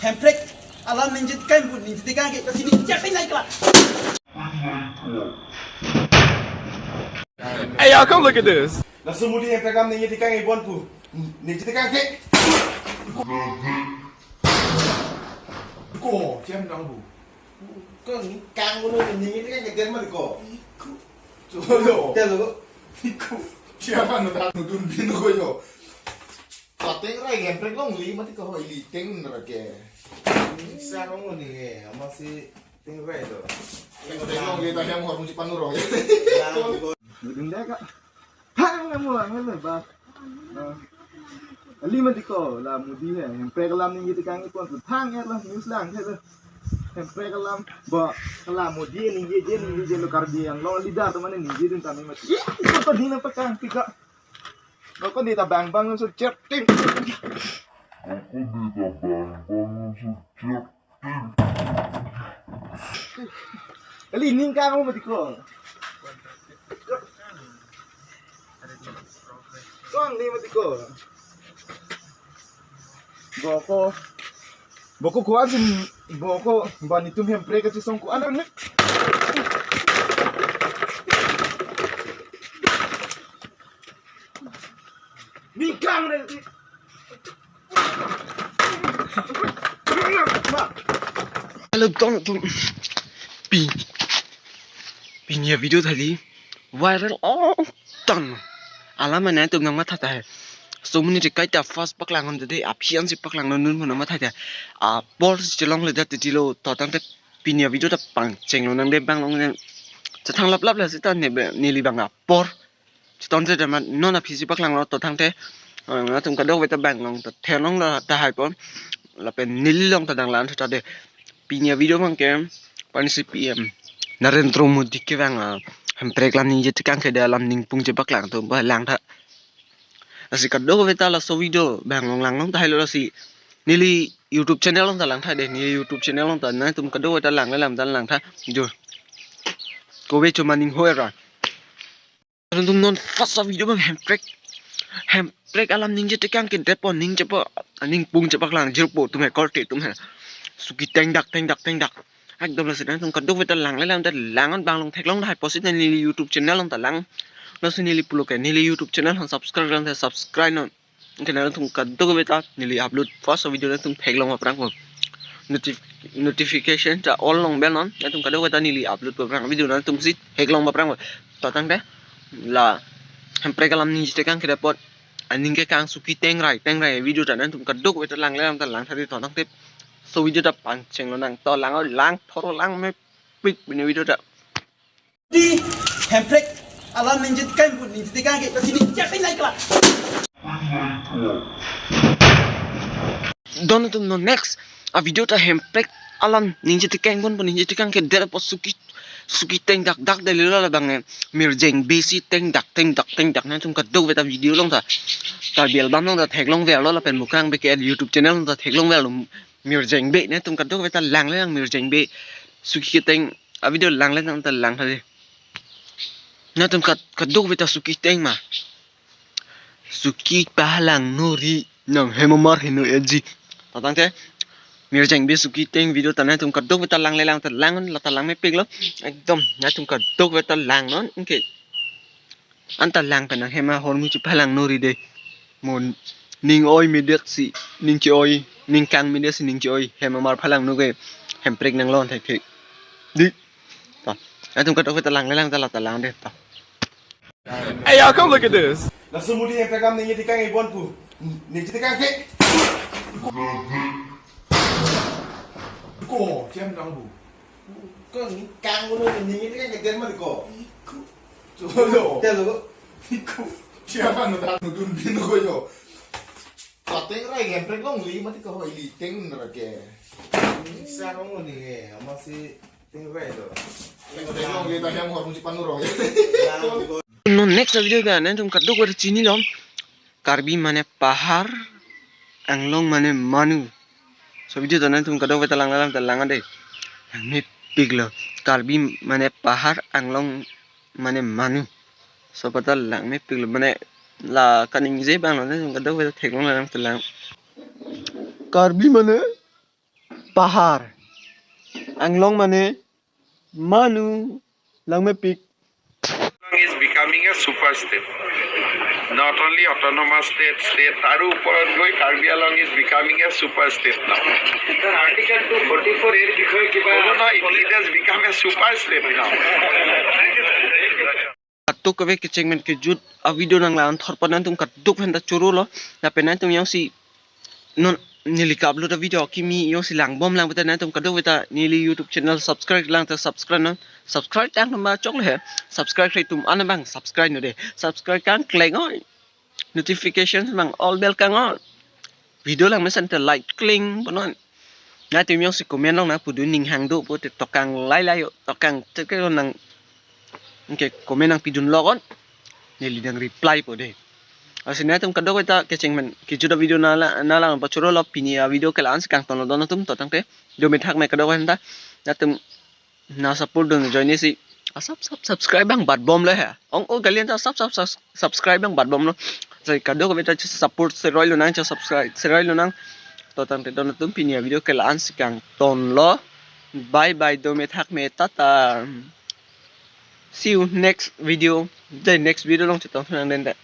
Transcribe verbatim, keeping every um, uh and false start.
Hemprek alam ningje tekang pu ningje tekang ke lasi ningje tekang nai kela. Hey, y'all, come look at this. Laso modi hemprek alam ningje tekang ibon pu ningje tekang ke. Ko, jam nang bu. Ko ni kang uno ningje tekang ke der mati ko. Iku. Coba lo. Telo. Iku. Siapa nang dun binu ko yo. Pateng rai hemprek longle mati ko hoi li teng ra ke. Sa rong ni ke, ama si teng rai do. Teng rai longle ta hem hor muji panuro. Yang ko. Ding deka. Ha, nang mo, nang mo, ba. Ah. Ali mati ko, la modi he, hemprek alam ningje tekang ipon tu thang ya la, news lang he la. Hemprek alam, ba, la modi ningje je, ningje je lo Karbi Anglong leader tu mane ningje dun tami mati. Ih, ko to dina pakang pika. Ko dita bang bang so chat ting. Ali ning kang mo mati ko. Kong ni mati ko. Boko. Boko kuan sin boko bani tum hemprek kachisong kuan ni. Ning kang ni. Hello, don atum. Pi, pini avideo ta kali viral ong tang. Alam mane atum nangmatha tahai. So mane rikai ta first paklang hon tadi, aphi ansi paklang non non nangmatha tahai. Apor si chelongle det tilo, to tangte pini avideo ta pangcheng lonang de bang long ne. Chethang lap lap la sita ne be, neli bang apor. Chiton te dama non aphi si paklang lo to tangte, eh, nangtum kadokave ta bang long ta theklong lo tahai pon. Lapen neli long ta dang lan ta de. Pini avideo bang ke, pani si P M Narendra Modi kevang, ah, hemprek alam ningje tekang ke de alam ningpung je paklang atum ba lang tha. Lasi kadokave ta laso video bang long lang long tahai lo lasi neli YouTube channel long ta lang tha de, neli YouTube channel long ta nangtum kadokave ta lang le lam ta lang tha. Jo. Kove chuma ning hoi ra. Nangtum non first avideo bang hemprek. Hemprek alam ningje tekang ke det pon ningje po, ningpung je paklang jirpo atum he korte atum he. Suki teng dak, teng dak, teng dak. Ekdom lasi nangtum kadokave ta lang le lam ta lang an bang long theklong tahai pusi neli YouTube channel long ta lang. Lasi neli pulo ke neli YouTube channel long subscribe lang ta subscribe non. Anke nangtum kadokave ta neli upload first video nangtum theklong aphrang ko. Notif-, notification ta all long bell non. Nangtum kadokave ta neli upload aphrang video nangtum si theklong aphrang ko. To tangte la hemprek alam ningje tekang ke det pon. Aning kekang suki teng rai, teng rai video ta nangtum kadokave ta lang le lam ta lang tha de to tangte. So video ta pangcheng lonang to lang lang thoro lang mepik pini video ta. Di hemprek alam ningje tekang pu ningje tekang ke lasi ningje tekang nai kela. Don atum non next avideo ta hemprek alam ningje tekang pon pon ningje tekang ke det po suki suki teng dak dak de lilo la bang ne. Mirjeng besi teng dak teng dak teng dak nangtum kadokave ta video long ta. Karbi album long ta theklong verlo lapen Mukrang B K L YouTube channel long ta theklong verlo. Mirjeng be nangtum kadokave ta lang le lang mirjeng be. Suki teng avideo lang le lang ta lang tha de. Nangtum kad-, kadokave ta suki teng ma. Suki palang nori nang hemamar heno eji. To tangte mirjeng be suki teng video ta nangtum kadokave ta lang le lang ta lang la ta lang mepik lo. Ekdom nangtum kadokave ta lang non. Anke anta lang pen nang hema hor muji palang nori de. Mo ning oi medet si ning che-oi, ning kang medet si ning che-oi, hemamar palang nori ke hemprek nang lon thek thek. Di. To. Nangtum kadokave ta lang le lang ta la ta lang de to. Hey, y'all, come look at this. Laso modi hemprek alam ningje tekang ibon pu ningje tekang ke. Ko, jam nang bu. Ko ni kang uno ningje tekang ke der mati ko. Iku. Coba lo. Telo. Iku. Siapa nang dun binu ko yo. Pateng rai hemprek longle mati ko hoi li teng ra ke. Sa rong ni ke, ama si teng rai do. Teng rai longle ta hem hor muji panuro. Yang ko. Non next video ta nangtum kadokave ta chini lom. Karbi mane pahar, Anglong mane manu. So video ta nangtum kadokave ta lang le lam ta lang de. Mepik lo. Karbi mane pahar, Anglong mane manu. So pata lang mepik lo mane la kaningje bang lo nangtum kadokave ta theklong le lam ta lang. Karbi mane Pahar. Anglong mane manu langmepik. Is becoming a super state. Not only autonomous state, state, তাৰো ওপৰত গৈ Karbi Anglong is becoming a super state now. Article two forty-four এর বিষয়ে কিবা No, no, it, it has become a super state now. Kadokave kecheng pen kejut a video nanglang thorpan nangtum kadokave ta choro lo. Lapen nangtum jongsi non neli ka-upload a video kimi jongsi langbom lang pulote nangtum kadokave ta neli YouTube channel subscribe lang ta subscribe nang subscribe tang nang ba chokle he subscribe kre tum an bang subscribe no de subscribe kangkleng oi notification bang all bell kang on video lang mesen te like kling bonon. Nangtum jongsi comment long nang pudun ning hang do pulote tokang lai lai yo tokang teke nang ke comment nangpidun logon neli nang reply po de. Lasi nangtum kadokave ta kecheng pen kejut a video nala nala pachoro lo pini a video ke la-an si kangton lo don atum to tangte do methak me kadokave ta nangtum na support dun ajoine si a sub sub subscribe bang bat bom le he ong o kalian ta sub sub sub- subscribe bang bat bom lo. Lasi kadokave ta support seroi lo nang subscribe seroi lo nang to tangte don atum pini a video ke la-an si kangton lo. Bye bye do methak me tata. See you next video. The next video long chetong nang den de.